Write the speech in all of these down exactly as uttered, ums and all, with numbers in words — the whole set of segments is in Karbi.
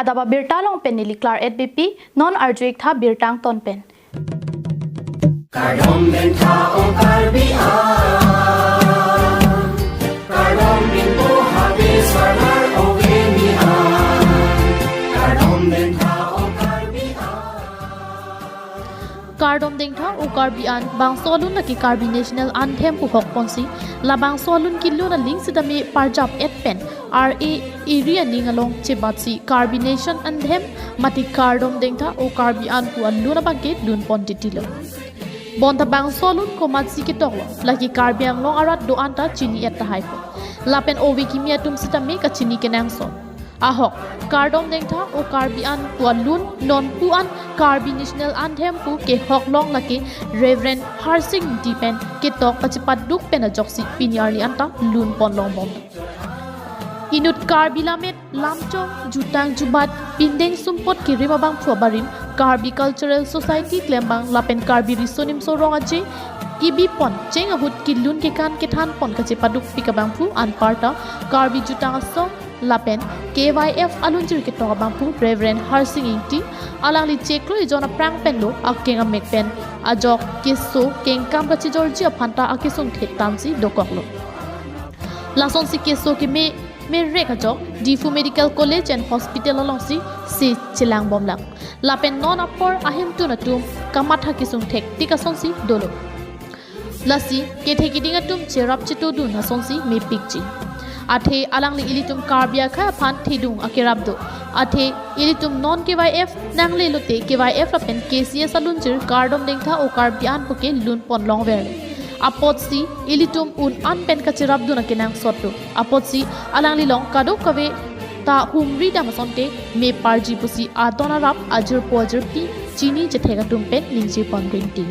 Daba birta along pen neli Claret Beypi, non arju-ik tha birta angton pen. Kardom dengtha o Karbi an, kardom dengpo habe sarlar o geni an, kardom dengtha o Karbi an. Kardom dengtha o Karbi an, bangso alun lake Karbi National Anthem pu hok ponsi, labangso alun kelun aling sitame parjap et pen, R A area ning along chebatsi Karbi Nation Anthem mate kardom dengtha o Karbi an pu alun abangke lun pon titilo. Bonta bangso alun komatsi ketoklo, lake Karbi Anglong arat do-an ta chini et tahai po. Lapen ove kimi atum sitame kachini kenangsot. Ahok, kardom dengtha o Karbi an pu alun, non pu an Karbi National Anthem pu kehok long lake Reverend Harsing Ingti pen ketok kachepaduk pen ajoksi pini arni anta lun pon longbom. Inut Karbi Lammet Lamchong, Jutang Jubat, Pindeng Sumpot kerim abangphu abarim, Karbi Cultural Society klembang lapen Karbi Riso Nimso Rong Aje kebi pon cheng ahut kelun kekan kethan pon kachepadukpik abangphu anparta Karbi Jutang Asong lapen K Y F alunjir ketok abangphu Reverend Harsing Ingti, alangli chiklo ejon aphrang penlo akeng amek pen ajok keso kengkam kachejorji aphanta akesung thektansi dokoklo. Lasonsi keso keme merek ajok Diphu Medical College and Hospital alongsi se chelangbomlang. Lapen non apor ahemtun atum kamatha kesung thektik asonsi dolo. Lasi kethe keding atum cherap chetodun asonsi mepikji. Athe alangli ilitum Karbi akhei aphan thedung akerap do. Athe ilitum non K Y F nanglelote K Y F lapen K C S alunjir kardom dengtha o Karbi an puke lun pon longverlo. Apotsi ilitum un an pen kacherapdun akenangsot do. Apotsi alanglilong kadokave ta humri dam asonte meparji pusi adon arap ajirpo ajirpi chini chethek atum pen ningje pon rinti.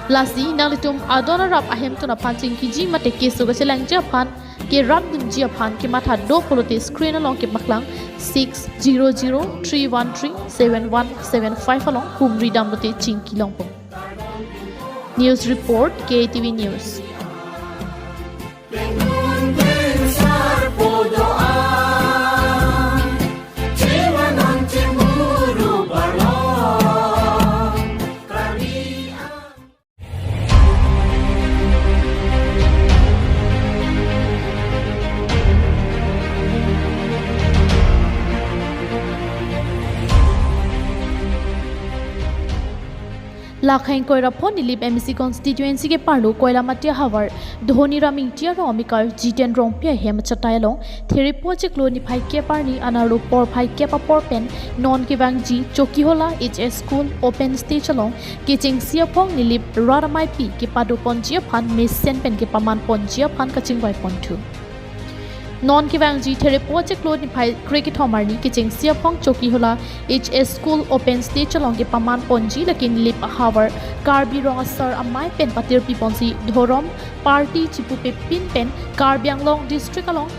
Lasi nanglitum adon arap ahemtun aphan chingkiji mate keso kachelangji aphan kerapdunji aphan kematha do pulote screen along kepaklang six zero zero three one three seven one seven five along humri damlote chingki longpo. News report, K T V News. Lakhang koirapho Nilip M A C constituency keparlo Koilamati ahavar Dhoniram Ingti arong amekar Jiten Rongpi ahem achatai along Therepo chiklo niphai kep arni anerlo porphai kep apor pen non kevangji Chokihola H S School open stage along kechengsi aphong Nilip rat ameipi kepado ponji aphan mesen pen kepaman ponji aphan kachingvai ponthu. Non kevangji Therepo chiklo niphai krekethom arni kechengsi aphong Chokihola H S School open stage along kepaman ponji lake Nilip ahavar Karbi Rong Asar Amei pen patirpi ponsi dhorom party chipupepin pen Karbi Anglong district along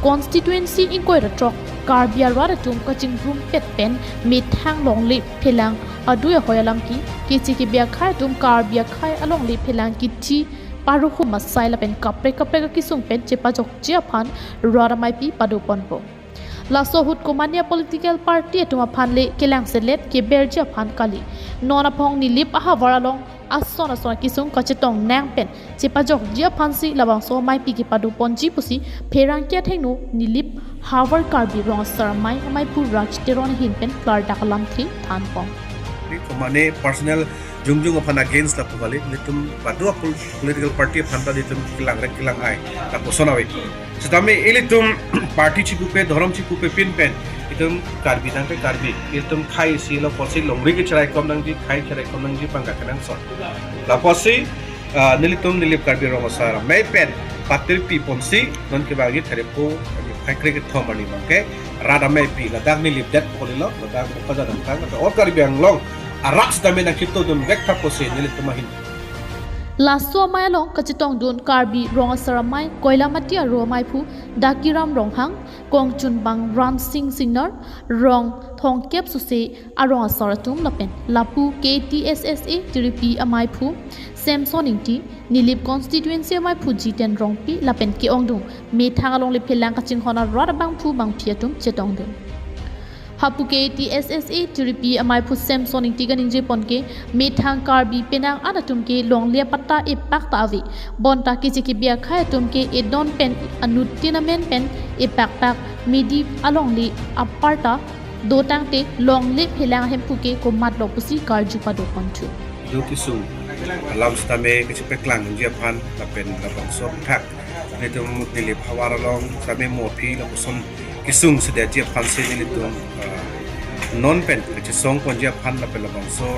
constituency ingkoi ra throk Karbi arat atum kachingrumpet pen methang longle phelang adui ahoi alam ke keche kebi akhei atum Karbi akhei alongle phelang kithi paruhum asai lapen kaprek kaprek akesung pen chepajokji aphan rat ameipi pado ponpo. Laso ahut komatne political party atum aphan le kelangselet keberji aphan kali. Non aphong Nilip ahavar along ason ason akesung kachetong nang pen chepajokji aphansi labangso ameipi kepado ponji pusi pherangke athengno Nilip havar Karbi Rong Asar Amei ameipu Raj Teron ahin pen klardak alamthe thanpon. Komatne personal jongjong aphan against lapu kali, nelitum badu apol political party aphan ta nelitum kelang rek kelang ai lapuson ave. Sitame ilitum party chipupe, dhorom chipupepin pen, itum Karbi tangte Karbi, itum khei isi lo, pusi longri ke cheraikom nangji, khei cheraikom nangji pangka kenangsot. Lapusi, ah, nelitum Nilip Karbi Rong Asar Amei pen patirpi ponsi non kevangji Therepo niphai krekethom arni abangke rat ameipi ladak Nilip det pu kalilo, ladak Bokajan Hamkang, ladak all Karbi Anglong arat sitame nangchetongdun vek tha pusi nelitum ahin. Laso amei along kachetongdun Karbi Rong Asar Amei Koilamati aro ameiphu Dakiram Ronghang, kongchunbang Ramsing Singnar, rong thomkep sose arong asar atum lapen lapu K T S S A tiripi ameiphu Samson Ingti, Nilip constituency ameiphu Jiten Rongpi lapen ke-ongdung methang alongle phelang kachinghon arat abangphu bangphi atum chetongdun. Hapu K A T S S A tiripi amei aphu Samson Ingti kaningje pon ke, methang Karbi penang an atum ke longle apatta epak ta ave. Bonta keche kebi akhei atum ke edon pen anuttin amen pen epakpak midi alongle aparta do tangte longle phelang ahemphu ke komatlo pusi karju pado ponthu. Do kesung alam sitame kachepaklang ji aphan lapen labangso aputhak nelitum Nilip havar along sitame mo aphi lapuson kesung sedetji aphan si nelitum, ah, non pen kachesong ponji aphan lapen labangso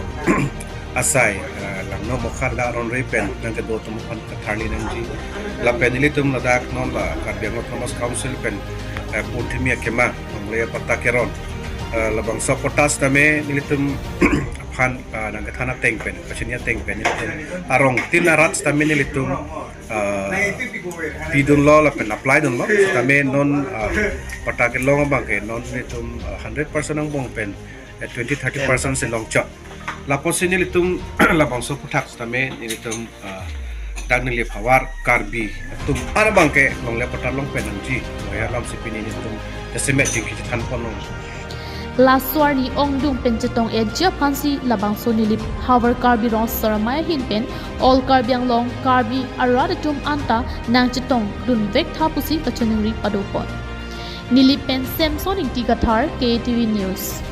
asai, ah, Langno Mokha la ronre pen nangkedo atum aphan katharli nangji. Lapen nelitum ladak non la Karbi Anglong Autonomous Council pen, ah, purthimi akemang longle apatta keron, ah, labangso apatta sitame nelitum aphan, ah, nangkethan ateng pen, kachini ateng pen nelitum arongtin arat sitame nelitum, ah, pidunlo lapen apply dunlo sitame non, ah, patta kelong abang ke non nelitum, ah, hundred percent angbong pen, eh, twenty thirty percent si longchot. Lapusi nelitum labangso aputhak sitame nelitum, ah, dak Nilip havar Karbi atum an abang ke longle apatta long pen nangji. Mo ya alam si pini nelitum jasemet jingki chethan ponlong. Laso arni ongdung pen chetong-etji aphansi labangso Nilip havar Karbi Rong Asar Amei ahin pen All Karbi Anglong Karbi arat atum anta nangchetong dunvek tha pusi kachiningri pado pon. Nilip pen Samson Ingti Kathar, K A T V News.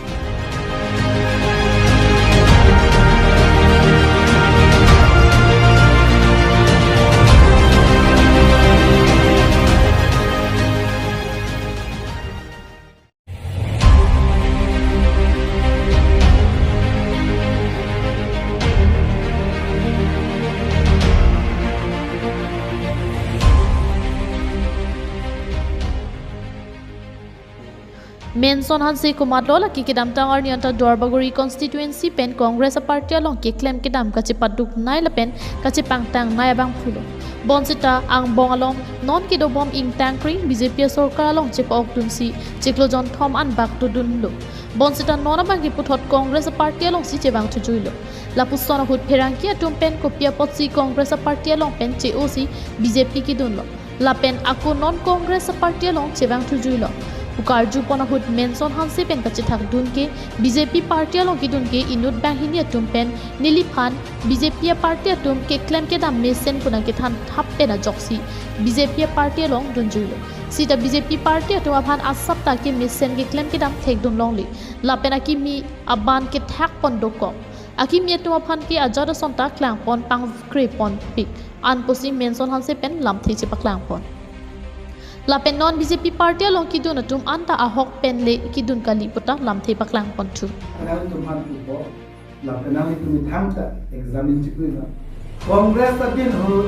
Menson Hanse komatlo lake kedamtang arni anta Duarbagori constituency pen Congress a-party along keklem kedam kachepaduknei lapen kachepangtangnei abangphulo. Bonsita angbong along non kedobom ingtangkring B J P asorkar along chepa-okdunsi chiklo jonthom anbak dodunlo. Bonsita non abangke puthot Congress a-party alongsi chevangthujuilo. Lapuson ahut pherangke atum pen kopi apotsi Congress a-party along pen che-osi B J P kedunlo. Lapen ako non Congress a-party along chevangthujuilo. Pu karju pon ahut Menson Hanse pen kachethakdun ke B J P party along kedun ke inut banghini atum pen neliphan B J P a-party atum keklem kedam mesen pu nangkethan thap pen ajoksi B J P a-party along dunjuilo. Sita B J P party atum aphan asap ta ke mesen keklem kedam thekdun longle. Lapen akimi aban kethak pon dokok. Akimi atum aphan ke ajat ason ta klangpon pangkre ponpik an pusi Menson Hanse pen lamthe chepaklang pon. Lapen non B J P party along kedun atum anta ahok pen le kedun kali puta lamthe paklang ponthu. Penang atum aphan ipo, la penang atum methang ta examine chikui na. Congress ta din hu,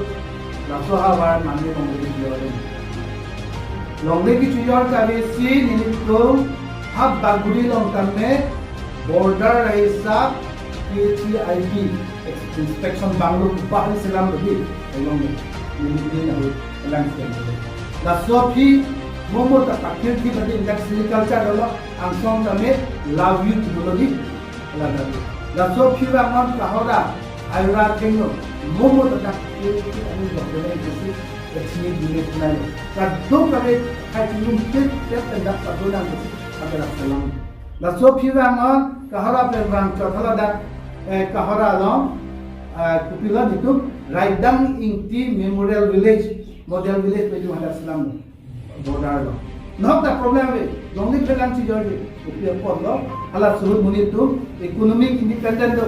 laso havar mane Congress yo. Longle kechojor kave si nelitum ha Bagori along tame border hisap K T I B inspection banglo bahari selam bagi along nelitum na hu alang selam. Laso aphi momo ta pakir thi bagi indak sericulture lo angsong tame love you technology. Ladak. Laso aphi vangon Kahora, Ayura Kengno, momo ta dak, eh, eh, ani document isi, eh, sini dile kunai. Kadokave, hai tinum tet, tet, tet, dak, kadonang isi, pada dak selam. Laso aphi vangon Kahora pen vang chot haladak, eh, Kahora along, eh, kopilo nelitum, Raidang Ingti Memorial Village, Model Village pen nelitum hadak selam. Border lo. Nahok ta problem ave. Longle phelang chojor je. Kopi apotlo. Hala suhut monit atum economic independent do.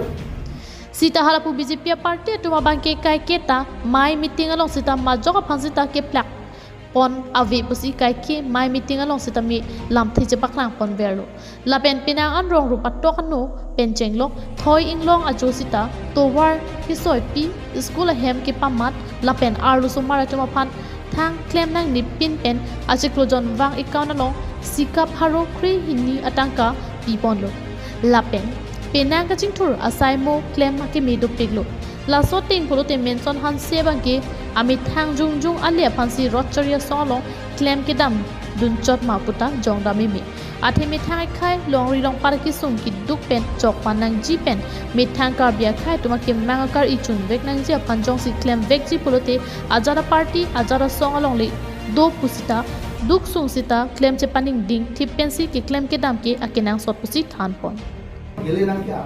Sita halapu B J P a-party atum abangke kaiketa mei meeting along sita majok aphan sita keplak pon ave pusi kaike mei meeting along sita me lamthe chepaklang ponverlo. Lapen penang an rong rup atok ano pen chenglok thoi inglong ajo sita tovar kesoipi, school ahem kepamat lapen arlosomar atum aphan thang klem nangnepin pen achiklo jonvang account along sikap haro kre hini atangka piponlo. Lapen penang kachingthur asai mo klem akeme dopiklo. Laso ateng pulote Menson Hanse abangke amethang jongjong ale aphansi Rotchari asong along klem kedam dunchot ma puta jongdam meme. Athe methang akhei longri longpat kesung keduk pen chokpan nangji pen methang Karbi akhei atum akemang akar echun vek nangji aphan jongsi klem vekji pulote ajat a-party ajat asong alongle do pusita Duk sung sita klem chepaningding thip pensi keklem kedam ke akenangsot pusi thanpon. Gele nang kya?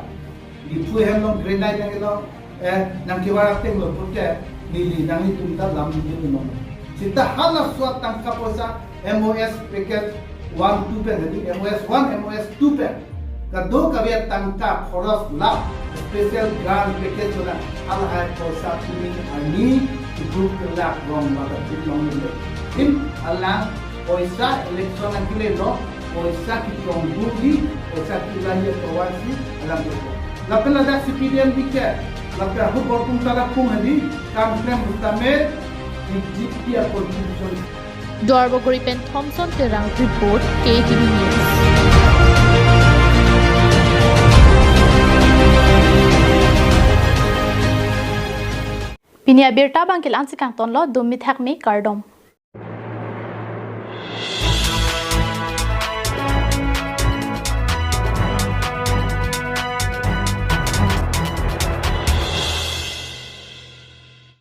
Diphu hem long grenai nang lo, eh, nang kewa teng lo pute, neli nanglitum ta lam di di non. Sita hala suat tangka poisa M O S package one two pen, jadi M O S one, M O S two pen. Kado kave tangka khoros lap special grant package chona, halahai poisa pini arni group kelak rong mata tip long le. Tim alang poisa election ang kile lo, poisa kitong budi, poisa kilaye provinsi alang itu. Lapen ladak C P D M B ke, lapen hu borpung talak pung hadi, kam klem utame, B J P a contribution. Duarbagori pen Thomson Terang report, K T V News. Pini abirta abang ke la-an si kangtonlo, dum mithak me kardom.